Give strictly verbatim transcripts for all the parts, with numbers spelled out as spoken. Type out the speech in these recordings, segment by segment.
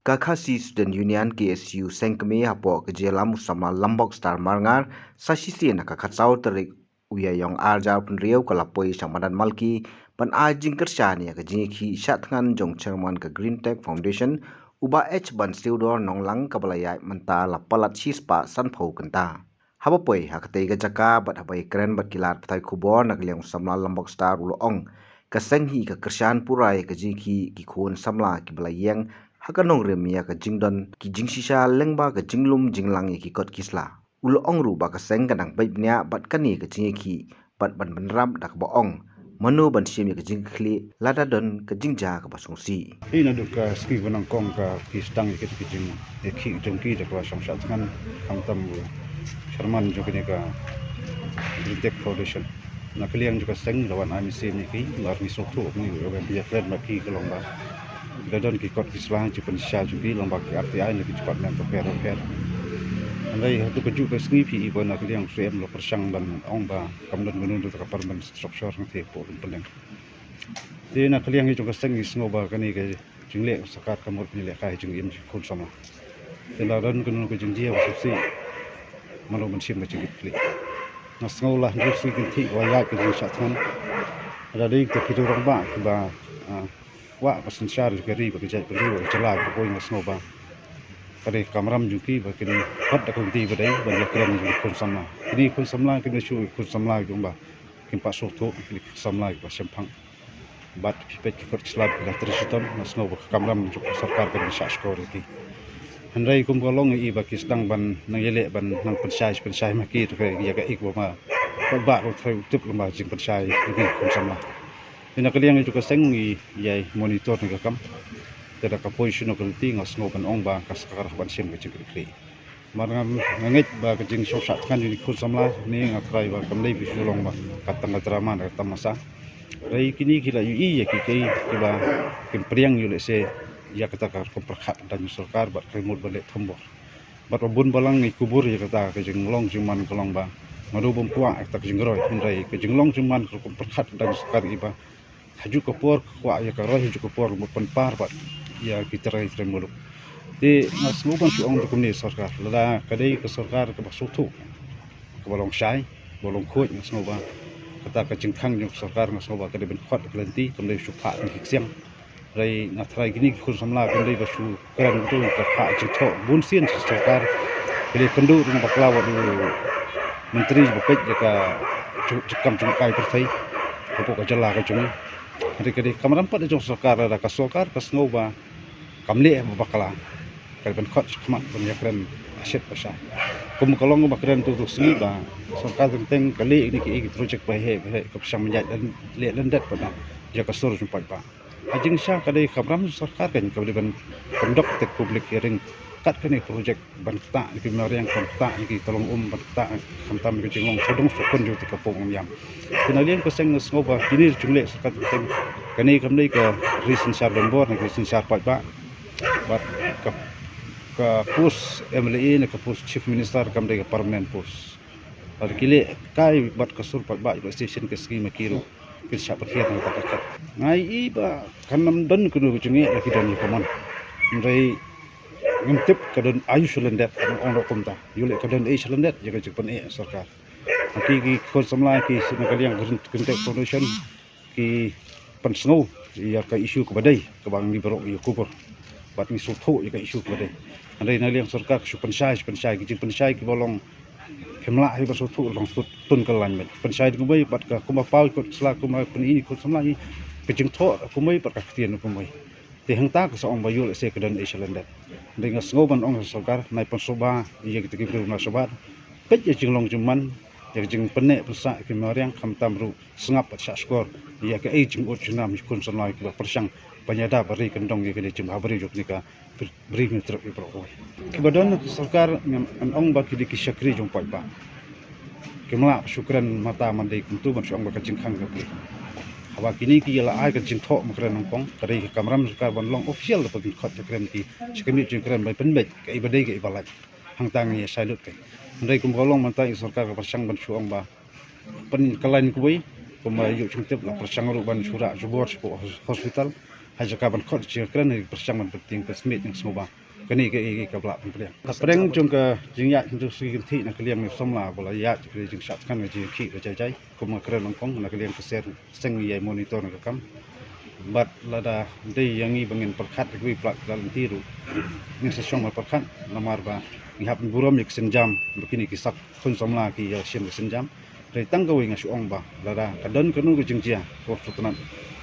Ka Khasi Student Union, K S U, seng kmie hapoh ka jingïalam u samla Lambok Star Marngar, sa shisien ha ka khatsaw tarik u Ïaïong arhajar phew hynriew ka la poi sha madan Malki ban ai jingkyrshan ïa ka jingïakhih shah thngan jong Chairman ka Green Tech Foundation, u Bah H Bansiewdor Nonglang, kaba la ïaid mynta la palat shispah sanphew kynta. Haba poi ha katei ka jaka bad haba ïakren bad ki lad pathai khubor, na ka liang u samla Lambok Star u la ong, ka seng hi ka kyrshan pura ïa ka jingïakhih ki khun samla kiba la ïeng ha ka nongrim ïa ka jingdon ki jingshisha lyngba ka jinglum jinglang ïa ki kot ki sla. U la ong ruh ba ka seng ka dang peit bniah bad kane ka jingïakhih bad ban bynrap da kaba ong mano ban shim ïa ka jingkitkhlieh lada don ka jingjia kaba sngewsih. Hi naduh ka sngi ba nyngkong ka ki sdang ïa kita ki jingïakhih jong ki da kaba shong shah thngan, khamtam u Chairman jong kane ka Green Tech Foundation. Na ka liang jong ka seng la wan ai mynsiem ïa ki, la ngi sngewthuh ngi, ïakren bad ki ka long ba da don ki kot ki sla, jingpynshisha jong ki lyngba ki R T I na ki department bapher bapher. Hynrei haduh kajuh ka sngi phi i ba na ka liang u C M la pyrshang ban ong ba kam don kano kano ka permanent structure hangtei hapoh Lum Pynleng. Te na ka liang jong ka seng ngi sngew ba kane ka jingleh ka sorkar ka mut ngi lehkai jingim jong ki khun samla. Te lada don kano ka jingjia ba sngewsih, mano ban shim ka jingkitkhlieh. Nga sngew la hynriew sngi kynthih ka la ïaid ka jingshah thngan. Lada dei kita ki rangbah kiba, ah, kwah ka synshar jong ka ri bad ka jaitbynriew bad ka jylla, ka poi, nga sngew ba ka dei ka kamram jong ki ba kin khot da ka lynti ba dei ban ïakren jong ki khun samla. Kine ki khun samla kin ïa shu khun samla jong ba kim pat sngewthuh, kine ki khun samla kiba shemphang. Bad phi peit ki kot ki sla ki la trei shitom, nga sngew ba ka kamram jong ka sorkar ka dang shah shkor ïa ki. Hynrei kum ka long i ba ki sdang ban nang ïaleh ban nang pynshai pynshai ma ki, te ïa kaei kaba ma paidbah ruh thrang tip lyngba jingpynshai jong ki khun samla. Te na ka liang jong ka seng ngi ïai monitor ïa ka kam. Te da ka poi shano ka lynti nga sngew ban ong ba ka sorkar hap ban shim ka jingkitkhlieh. Namar nga, nga ngeit ba ka jingshong shah thngan jong ki khun samla ne nga trai ba kam dei ba shu long ba ka tang ka drama, ka tamasa. Hynrei kine ki la ïohi ïa kiei kiei kiba kim pdiang ïoh lehse ïa kata ka rukom pyrkhat jong ka sorkar bad ka mut ban leh thombor. Bad ba bun balang ngi kubur ïa kata ka jinglong jingman ka long ba mano bym kwah ïa kata ka jingroi, hynrei ka jinglong jingman ka rukom pyrkhat jong ka sorkar iba ha kajuh ka por ka kwah ïa ka roi, ha kajuh ka por ka mut pynpar bad ïa ki trai trai muluk. Te nga sngew ban shu ong da kumne sorkar, lada ka dei ka sorkar kaba sngewthuh, kaba long shai, ba long khuid, nga sngew ba kata ka jingkhang jong ka sorkar nga sngew ba ka dei ban khot ka lynti, kam dei shu phah ki ksiang. Hynrei nga trai kine ki khun samla kam dei ba shu kren, ka dei ka phah jingthoh bun sien sha sorkar. Ki la kynduh ruh bakla wat u myntri ba peit ïa ka ju-, ju-, kam jingkai pyrthei hapoh ka jylla ka jong ngi. Hynrei ka dei ka kamram pat jong sorkar, lada ka sorkar ka sngew ba kam leh ba bakla, ka dei ban khot shakhmat ban ïakren ba shet ba shai. Kum ka long ba kren tu tu sngi ba sorkar teng teng ka leh ïa kine ki project ba heh ba heh, ka pyrshang ban ïaid leh lyndet pat na ïa ka sur jong paidbah. Ha jingshisha ka dei ka kamram sorkar kan kaba dei ban conduct ïa ka public hearing kat kane ka project ban ktah ïa ki mariang, ban ktah ïa ki tyllong um, ban ktah khamtam ïa ki jinglong sawdong sawkun jong ka pung niam. Te na liang ka seng nga sngew ba kine jingleh sorkar teng teng, kane kam dei ka ri synshar donbor ne ka ri synshar paidbah. Bad ka, ka post M L A ne ka post Chief Minister kam dei ka permanent post. Lada ki leh kai bad ka sur paidbah, ïa ka station ka scheme ki ruh kin shah pyrkhat na kata ka khat. Nga i ba kan ym don kano ka jingeh la ki don ïa ka mon. Hynrei ngim tip ka don aïu sha lyndet, ngan ong ruh kumta. Ïoh leh ka don ei sha lyndet ïa ka jingpyni sorkar. Ha ki, ki khun samla ki na ka liang Green, Green Tech Foundation ki pynsngew ïa ka issue kaba dei, kaba ngi baroh ngi ïa kubur bad ngi sngewthuh ïa ka issue kaba dei. Hynrei na liang sorkar ka shu pynshai, shu pynshai, ki jingpynshai kiba long phim lah hi ban sngewthuh, long tun, tun ka lain met. Pynshai da kumwei bad ka kumba paw kot sla, kumba pyni kot samla hi, ka jingthoh kumwei bad ka ktien kumwei. Te hangta ka sa ong ba ïoh lehse ka don ei sha lyndet. Hynrei nga sngew ban ong ha sorkar, nai pynshaba ïa kita ki briew na shabar. Peit ïa jinglong jingman, ïa ka jingpynneh pynsah ïa ki mariang, khamtam ruh sngap bad shah shkor ïa kaei jingut jingnam jong ki khun samla kiba pyrshang ban ïada ba ri kyndong ïa kane jingbha briew jong kane ka bri, bri ngi trep ïa baroh kawei. Kiba don ha ka sorkar ngan ong ba ki dei ki shakri jong paidbah. Kim lah shu kren mynta man dei kumto ban shu ong ba ka jingkhang ka phi. Haba kine ki ïa la ai ka jingthoh ma kren nyngkong, ka dei ka kamram sorkar ban long official da ba kin khot ïa kren ki, shi ka mih jingkren ban pynbeit kaei ba dei kaei ba lait. Hangta ngi ïa shai lut kai. Hynrei kum ka long mynta ïa sorkar ka pyrshang ban shu ong ba pynkylla kawei, kumba ïoh jingtip la pyrshang ruh ban shu rah jubor shapoh hos-, hospital. Ha jaka ban khot jingkren, ngi pyrshang ban pyntieng pynsmit ïa nga sngewbha. Kane ka, ka, ka ba la pynpdiang. Ka pyrshang jong ka jingïaid hynriew sngi kynthih na ka liang ne samla ba la ïaid ka jingshah thngan ka jingkhih ba jai jai. Kum nga kren nyngkong, na ka liang ka seng, seng ngi ïai monitor na ka kam. Bad lada dei ïa ngi ba ngin pyrkhat ïa kiwei pat ki lynti ruh, ngin sa shong ban pyrkhat, namar ba ngi hap ban burom ïa ki sienjam ba kine ki sap khun samla ki ïa shim ki sienjam. Hynrei tang kawei nga shu ong ba lada ka don kano ka jingjia, ka sngewtynnat,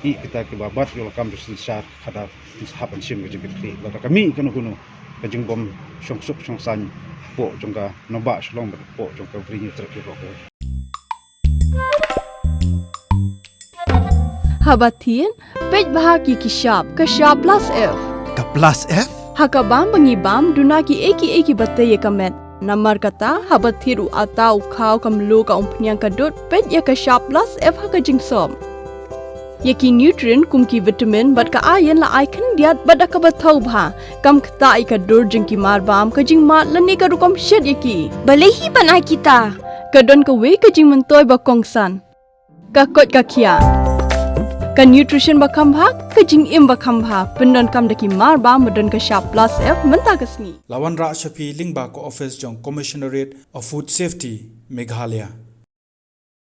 ïa kita kiba bat ïa la kam jong synshar khadar, ngin sa hap ban shim ka jingkitkhlieh. Lada ka mih kano kano ka jingbym shongsuk shongsaiñ hapoh jong ka nongbah Shillong bad hapoh jong ka Ri Hynñiewtrep baroh kawei. Haba thied, peit bha ïa ki shap, ka shap plus F. Ka plus F? Ha ka bam ba ngi bam, duna kiei kiei kiba tei ïa ka met. Namar kata, haba thied u atta, u khaw, ka mluh, ka umphniang, ka dud, peit ïa ka shap plus F ha ka jingsop. Ïa ki nutrient kum ki vitamin bad ka iron la ai khyndiat bad da kaba thaw bha. Kam ktah ïa ka dur jong ki marbam, ka jingmad lane ka rukom shet ïa ki. Balei hi ban ai kita? Ka don kawei ka jingmyntoi ba kongsan. Ka koit ka khiah. Ka nutrition ba kham bha, ka jingim ba kham bha. Pyndonkam da ki marbam ba don ka shap plus F mynta ka sngi. La wanrah sha phi lyngba ka office jong Commissionerate of Food Safety, Meghalaya.